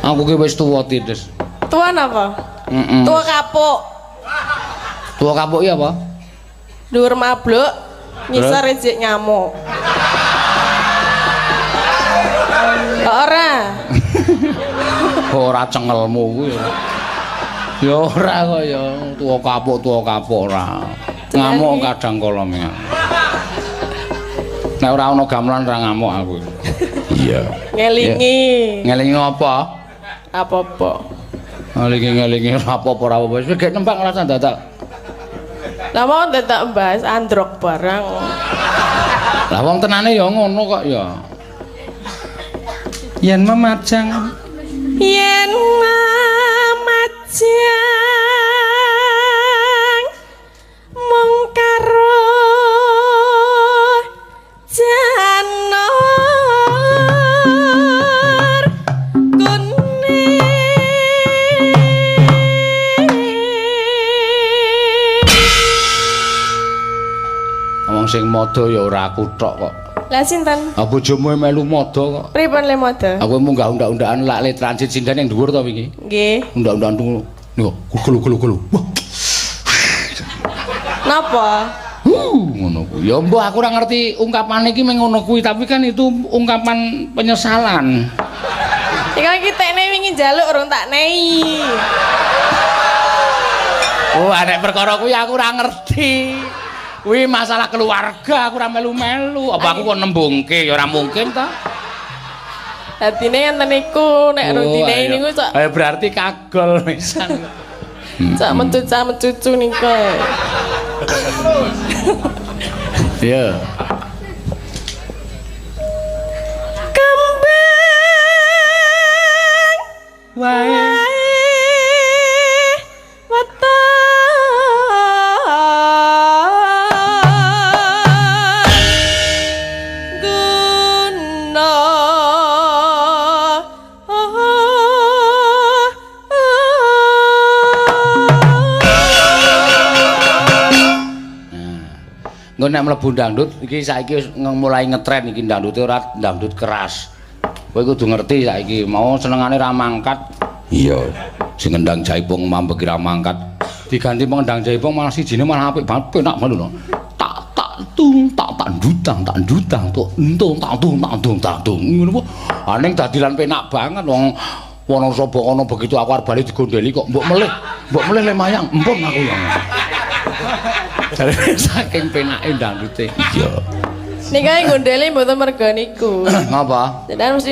Aku ki wis tuwa titis. Tuwa napa? Heeh. Tuwa kapuk. Tuwa kapuk iki apa? Dhuwur mabluk, ngisor ejek ngamuk. Ora. Ora cengelmu kuwi. Ya ora kok ya tuwa kapuk ora. Ngamuk kadang kala mengan. Nek ora ana gamelan ora ngamuk aku. Iya. Ngelingi. Ngelingi apa? Apa-apa. Ngelingi-ngelingi ora apa-apa ora apa-apa. Wis gek nembang ora dadak. Lah mau dadak mbahas androk barang. Lah wong tenane ya ngono kok ya. Yen memajang, yen memajang mung karo janur kuning. Wong sing madha ya ora aku tok kok. Lah sinten? Ah bojomu melu madha kok. Pripun le madha? Aku munggah undak-undakan lak le transit sinden yang dhuwur to wingi. Nggih. Undak-undakan tunggu. Niku gulu-gulu-gulu. Wah. Napa? Ngono kuwi. Ya mbah aku ora ngerti ungkapane iki mung ngono kuwi, tapi kan itu ungkapan penyesalan. Iki iki tekne wingi njaluk urung tak nei. Oh, nek perkara kuwi aku ora ngerti. Kuwi masalah keluarga, aku ora melu-melu. Apa aku kok nembungke ya ora mungkin ta? Dadine ngenten niku, nek urung dinei niku sak. Ayo berarti kagol pisan. Sak mecuca mecucu niku. Iya. Kembang wae Engko nek mlebu dangdut iki saiki wis mulai ngetren iki dangdute ora dangdut keras. Kowe kudu ngerti saiki mau senengane ra mangkat. Iya. Sing ngendang jaipong mambeki ra mangkat. Diganti pengendang jaipong malah sijine malah apik banget penak banget lho. Tak tak tung tak tak ndutang tak ndutang tuk entung tak tung tak tung tak tung. Ngono ku. Ah ning dadilan penak banget wong Wonosobo kono begitu aku arep bali digondeli kok mbok melih le mayang empun aku ya. Saking penake dangdute. Iya. Niki gondeli mboten merga niku. Ngapa? Jenengan mesti